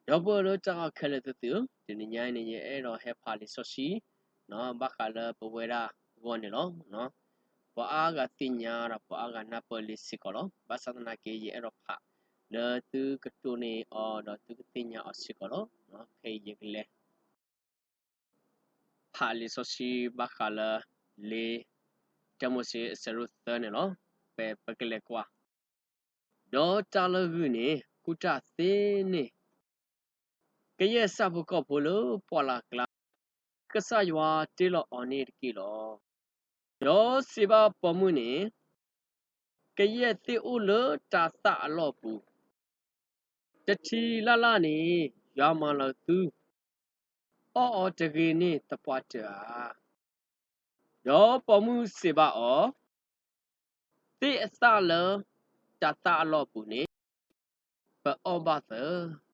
ဒီပုၢ်ဝဲၢ်လၢတၢ်ဂီၤခဲလၢာ်သ့ၣ်ဧၢ, တနံၤညါအံၤန့ၣ် ယအဲၣ်ဒိးဟဲဖးလံာ်စီဆှံ ဘၣ်ဃးလၢပဝဲဒၣ်အဂီၢ်န့ၣ်လီၤ. ပှၤအါဂၤသ့ၣ်ညါဒီးပှၤအါဂၤနၢ်ပၢၢ်လံစ့ၢ်ကီးလီၤ. ဘၣ်ဆၣ်သနာ်က့ ယအဲၣ်ဒိးဖးလၢသုကတိၢ်န့ၢ်အီၤဒီးသုကသ့ၣ်ညါအီၤစ့ၢ်ကီးလီၤ. ခဲအံၤယကလဲၤ ဖးလံာ်စီဆှံဘၣ်ဃးလၢ လံာ်တၢမိၤၡ့အဆၢဒိၣ်သၢန့ၣ်လီၤ. ပ ပကလဲၤကွၢ်, ဒီးတၢ်လၢဂုၢ်န့ၣ် ကူၣ်တၢ်သ့န့ၢ် ကယဲၢ်ဆၣ်ဖိကီၢ်ဖိလၢပှၢ်လၢ်ကျါ, ကစၢ်ယွၤတ့လီၤအီၤန့ၣ်တက့ၢ်လီၤ. ဒီးစံးဘၣ်ပိာ်မုၣ်န့ၣ်, ကယဲၢ်သ့ၣ်အိၣ်လၢတၤသၣ်အလီၢ်ပူၤ, တထံးလၢ်လၢ်န့ၣ် ယွၤမၤလီၤသု, အီၣ်အီၤတဂ့ၤန့ၣ်သပှၢ်တၢၢ်ဧါ. ဒီးပိာ်မုၣ်စံးဘၣ်အီၤ, သ့ၣ်အသၣ်လၢတၤသၣ်အလီၢ်ပူၤန့ၣ် ပအီၣ်ဘၣ်သၢ,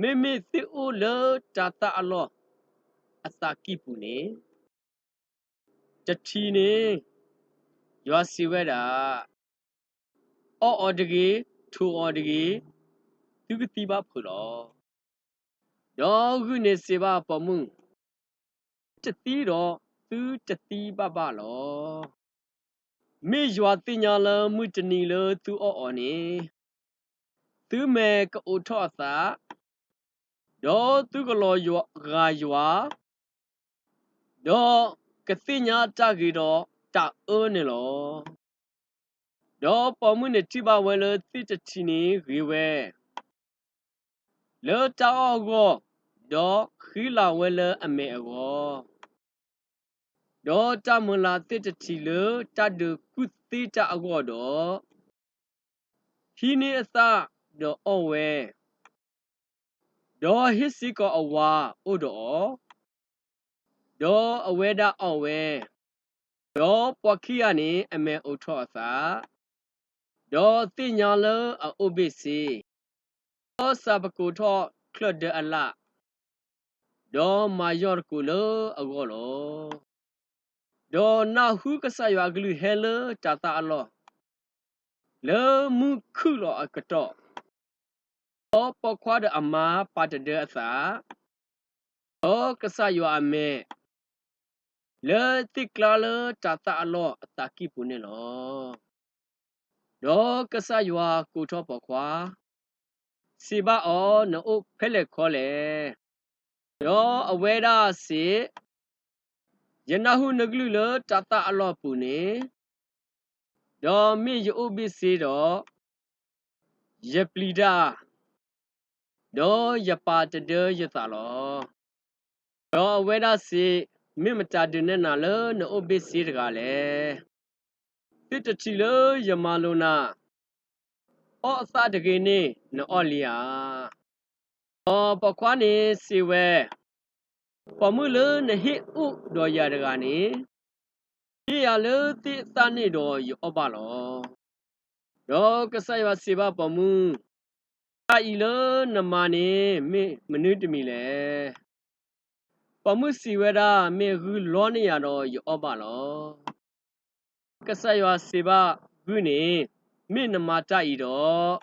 မ့မ့ၢ်သ့ၣ်အိၣ်လၢတၤသၣ်အလီၢ်အသးကံၢ်ပူၤန့ၣ် တထံးန့ၣ် ယွၤစံးဝဲဒၣ်, အီၣ်အီၤတဂ့ၤ, ထိးအီၤတဂ့ၤ, သုကသံဘၣ်ဖုးလီၤ. ဒီးဂုၢ်န့ၣ်စံးဘၣ်ပိာ်မုၣ်, သုတသံဒီးသုတသံဘၣ်ဘၣ်လီၤ. မ့ၢ်ယွၤသ့ၣ်ညါလၢမုၢ်တနံၤလၢသုအီၣ်အီၤန့ၣ် သုမဲာ်ကအိးထီၣ်အသး, ဒီးသုကလီၤဂာ်ယွၤ, ဒီးကသ့ၣ်ညါတၢ်ဂ့ၤဒီးတၢ်အၢန့ၣ်လီၤ. ဒီးပိာ်မုၣ်န့ၣ်ထံၣ်ဘၣ်ဝဲလၢသ့ၣ်တထံးန့ၣ်ဂ့ၤဝဲ လၢတၢ်အီၣ်အဂီၢ်, ဒီးဃံလၤဝဲလၢအမဲာ်အဂီၢ်, ဒီးတၢ်မုၢ်လၢ်သ့ၣ်တထံးလၢတၢ်ဒုးကူၣ်သ့တၢ်အဂီၢ်ဒီး ဟံးန့ၢ်အသၣ်ဒီးအီၣ်ဝဲ, ဒီးဟ့ၣ်စ့ၢ်ကီးအဝၤအိၣ်ဒီးအီၤ, ဒီးအဝဲဒၣ်အီၣ်ဝဲ, ဒီးပှၤခံဂၤန့ၣ်အမဲာ်အိးထီၣ်အသး, ဒီးသ့ၣ်ညါလၢအအိၣ်ဘ့ၣ်ဆ့, ဒီးစးပကိးထီၣ်ချၢၣ်ဒၢအလၣ်, ဒီးမၤယီၢ်တကိးလၢအဂီၢ်လီၤ. ဒီးနၢ်ဟူကစၢ်ယွၤအကလုၢ်ဟဲလၢတၤသၣ်အလီၢ်, လၢမုၢ်ခုၣ်လီၤအကတီၢ်, ဒီးပိာ်ခွါဒီးအမါပာ်တဒၢအသး, ဒီးကစၢ်ယွၤအမဲာ် လၢသ့ၣ်ကျါလၢတၤသၣ်အလီၢ်အသးကံၢ်ပူၤန့ၣ်လီၤ. ဒီးကစၢ်ယွၤကိးထီၣ်ပိာ်ခွါ, စံးဘၣ်အီၤ, နအိၣ်ဖဲလဲၣ်ခီလဲၣ်. ဒီးအဝဲဒၣ်စံး, ယနၢ်ဟူနကလုၢ်လၢတၤသၣ်အလီၢ်ပူၤန့ၣ်, ဒီးမ့ၢ်ယအိၣ်ဘ့ၣ်ဆ့ဒီး, ယပျံၤတၢ်, ဒီးယပာ်တဒၢယသးလီၤ. ဒီးအဝဲဒၣ်စံး, မ့ၢ်မတၤဒုးနဲၣ်နၤလၢနအိၣ်ဘ့ၣ်ဆ့တဂၤလဲၣ်. သ့ၣ်တထံးလၢယမၤလိာ်နၤ, အီၣ်အသၣ်တဂ့ၤန့ၣ်နအီၣ်လံဧါ. ဒီးပိာ်ခွါန့ၣ်စံးဝဲ, ပိာ်မုၣ်လၢနဟ့ၣ်အိၣ်ဒီးယၤတဂၤန့ၣ်, ဟ့ၣ်ယၤလၢသ့ၣ်အသၣ်န့ၣ်ဒီးယအီၣ်ဘၣ်လီၤ. ဒီးကစၢ်ယွၤစံးဘၣ်ပိာ်မုၣ်, တၢ်အံၤလၢနမၤန့ၣ် မ့ၢ်မနုၤတမံၤလဲၣ်. ပိာ်မုၣ်စံးဝဲဒၣ်, မ့ၢ်ဂုၢ်လီန့ၢ်ယၤဒီးယအီၣ်ဘၣ်လီၤ. ကစၢ်ယွၤစံးဘၣ်ဂုၢ်န့ၣ်, မ့ၢ်နမၤတၢ်အံၤဒီး,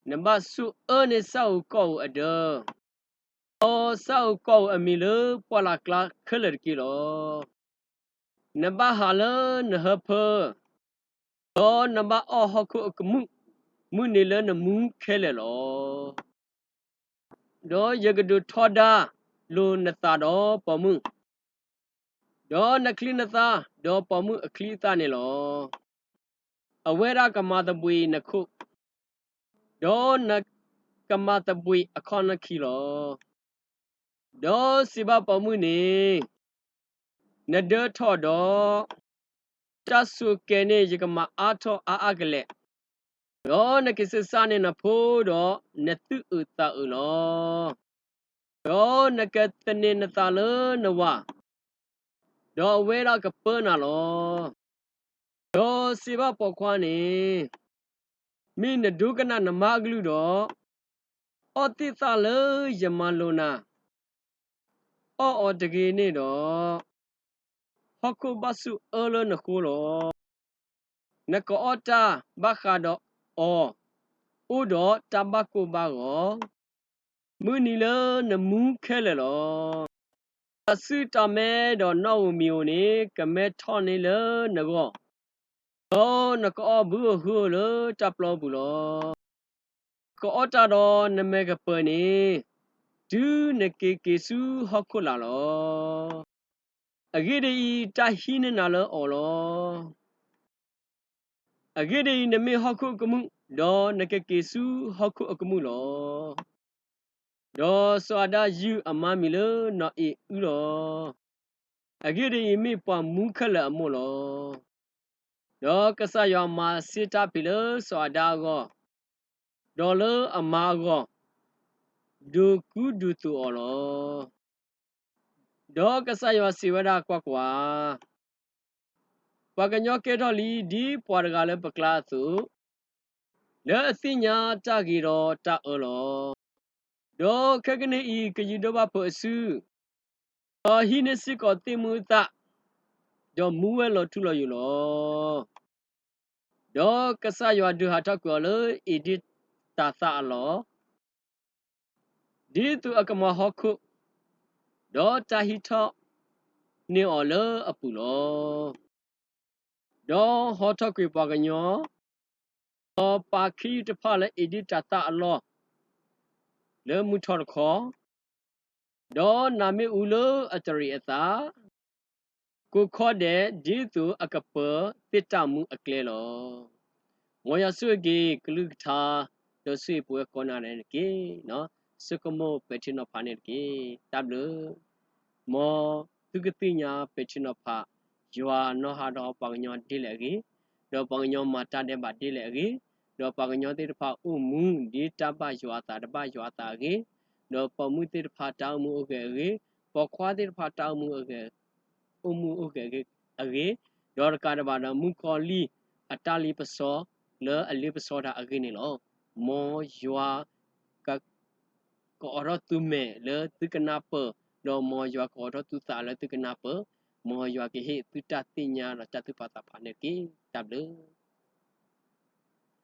နဘၣ်ဆိၣ်အၢန့ၢ်ဆၣ်ဧိၤကီၢ်ဧိၤအဒၢ, ဒီးဆၣ်ဧိၤကီၢ်ဧိၤအမံၤလၢပှၢ်လၢ်ကျါခဲလၢာ်တက့ၢ်လီၤ. နဘၣ်ဟးလၢနဟၢဖၢ, ဒီးနဘၣ်အီၣ်ဟီၣ်ခိၣ်အကမူၣ်, မုၢ်နံၤလၢနမူခဲလၢာ်လီၤ. ဒီးယကဒုးထီဒါလိာ်နသးဒီးပိာ်မုၣ်, ဒီးနချံနသၣ်ဒီးပိာ်မုၣ်အချံအသၣ်န့ၣ်လီၤ. အဝဲဒၣ်ကမၤသဘှံးနခိၣ်, ဒီးနကမၤသဘှံးအခီၣ်နခံလီၤ. ဒီးစံးဘၣ်ပိာ်မုၣ်န့ၣ်, နဒၢထီၣ်ဒီး, တၢ်ဆိးကဲၤန့ၣ်ယကမၤအါထီၣ်အါအါကလဲာ်, ဒီးနကဆံးစၢ်န့ၢ်နဖိဒီး, နသူၣ်အုးသးအုးလီၤ. ဒီးနကသန့ၤနသးလၢနဝၤ, ဒီးအဝဲဒၣ်ကပၢနၤလီၤ. ဒီးစံးဘၣ်ပိာ်ခွါန့ၣ်, မ့ၢ်နဒိကနၣ်နမါအကလုၢ်ဒီး, အီၣ်သ့ၣ်သၣ်လၢယမၤလိာ်နၤ, အီၣ်အီၤတဂ့ၤန့ၣ်ဒီး, ဟီၣ်ခိၣ်ဘၣ်ဆိၣ်အၢလၢနဃိလီၤ. နကအီၣ်တၢ်ဘၣ်ဃးဒီးအီၤ, အိၣ်ဒီးတၢ်ဘၣ်ကိၢ်ဘၣ်ဂီၤ, မုၢ်နံၤလၢနမူခဲလၢာ်လီၤ. တၢ်ဆူၣ်တၢ်မဲဒီးနီၣ်ဧိၤမံၤဧိၤန့ၣ် ကမဲထီၣ်န့ၢ်လၢနဂီၢ်, ဒီးနကအီၣ်ဘုဧိၤဟုဧိၤလၢတၢ်ပျီပူၤလီၤ. ကအီၣ်တၢ်ဒီးနမဲာ်ကပၢၤန့ၣ်, တုၤနက့ၤက့ၤဆူဟီၣ်ခိၣ်လာ်လီၤ. အဂ့ၢ်ဒ်အံၤ, တၢ်ဟံးန့ၢ်နၤလၢအီၤလီၤ. အဂ့ၢ်ဒ်အံၤ, နမ့ၢ်ဟီၣ်ခိၣ်အကမူၣ်, ဒီးနကက့ၤဆူဟီၣ်ခိၣ်အကမူၣ်လီၤ. ဒီးစီၤအၤဒၣ်ယုၢ်အမါမံၤလၢနီၢ်အံၤအုလီၤ. အဂ့ၢ်ဒ်အံၤ, မ့ၢ်ပှၤမူခဲလၢာ်အမိၢ်လီၤ. ဒီးကစၢ်ယွၤမၤစ့တၢ်ဖံးလၢစီၤအၤဒၣ်အဂီၢ်, ဒီးလၢအမါအဂီၢ်, ဒိးကူဒိးသိးအီၤလီၤ. ဒီးကစၢ်ယွၤစံးဝဲဒၣ်, ကွၢ်ကွၢ်, ပှၤကညီကဲထီၣ်လံဒ်ပှၤတဂၤလၢပကျါအသိး, လၢအသ့ၣ်ညါတၢ်ဂ့ၤဒီးတၢ်အၢလီၤ. ဒီးခဲကနံၣ်အံၤ ကယုၢ်ဒိၣ်ဘၣ်ဖုးအစု, ဒီးဟံးန့ၢ်စ့ၢ်ကီးသ့ၣ်မုၢ်အသၣ်, ဒီးမူဝဲလီၤထူလီၤယိာ်လီၤ. ဒီးကစၢ်ယွၤဒုးဟးထီၣ်ကွံာ်အီၤလၢအ့းဒ့ၣ်တၤသၣ်အလီၢ်, ဒ်သိးအကမၤဟီၣ်ခိၣ်, ဒီးတၢ်ဟံးထီၣ်န့ၢ်အီၤလၢအပူၤလီၤ. ဒီးဟီထီၣ်ကွံာ်ပှၤကညီ, ဒီးပာ်ခ့ယုၢ်တဖၣ်လၢအ့းဒ့ၣ်တၤသၣ်အလီၢ်, လၢမုၢ်ထီၣ်တခီ, ဒီးနၤမ့ၣ်အူလၢအတရံးအသး, ကိးခီဒဲးဒ်သိးအကပၢၤသ့ၣ်တၢ်မူအကျဲလီၤ. မ်ယွၤဆိၣ်ဂ့ၤက့ၤကလုၢ်ကထါ, ဒီးဆိၣ်ဂ့ၤပဝဲကိးဂၤဒဲးန့ၣ်တက့ၢ်. ဆိကမိၣ်ပဲာ်ထံနီၤဖးန့ၣ်တက့ၢ်. တၢ်ဘျုး, မ်သုကသ့ၣ်ညါပဲာ်ထံနီၤဖး, ယွၤနီၢ်ဟးဒီးပှၤကညီဒ်လဲၣ်အဂ့ၢ်, ဒီးပှၤကညီမၤတၢ်ဒဲးဘးဒ်လဲၣ်အဂ့ၢ်, ဒီးပှၤကညီသ့ၣ်တဖၣ်အိၣ်မူဒ်တၢ်ဘၣ်ယွၤအသးတဘၣ်ယွၤအသးအဂ့ၢ်, ဒီးပိာ်မုၣ်သ့ၣ်တဖၣ်တၢ်အိၣ်မူအိၣ်ဂဲၤအဂ့ၢ်, ပိာ်ခွါသ့ၣ်တဖၣ်တၢ်အိၣ်မူအိၣ်ဂဲၤအဂ့ၢ်, ဒီးတကးဒံးဘၣ်ဒီးမုၣ်ကီၤလံၢ်အတၢ်လ့ပစီလၢအလ့ပစီတၢ်အဂ့ၢ်န့ၣ်လီၤ. မ်ယွၤ ကအိးထီၣ်သုမဲာ်လၢသုကနၢ်ပၢၢ်, ဒီးမ်ယွၤကအိးထီၣ်သုသးလၢသုကနၢ်ပၢၢ်, မ်ယွၤကဟ့ၣ်သုတၢ်သ့ၣ်ညါဒီးတၢ်ထုကဖၣ်သးဖးန့ၣ်တက့ၢ်. တၢ်ဘျုး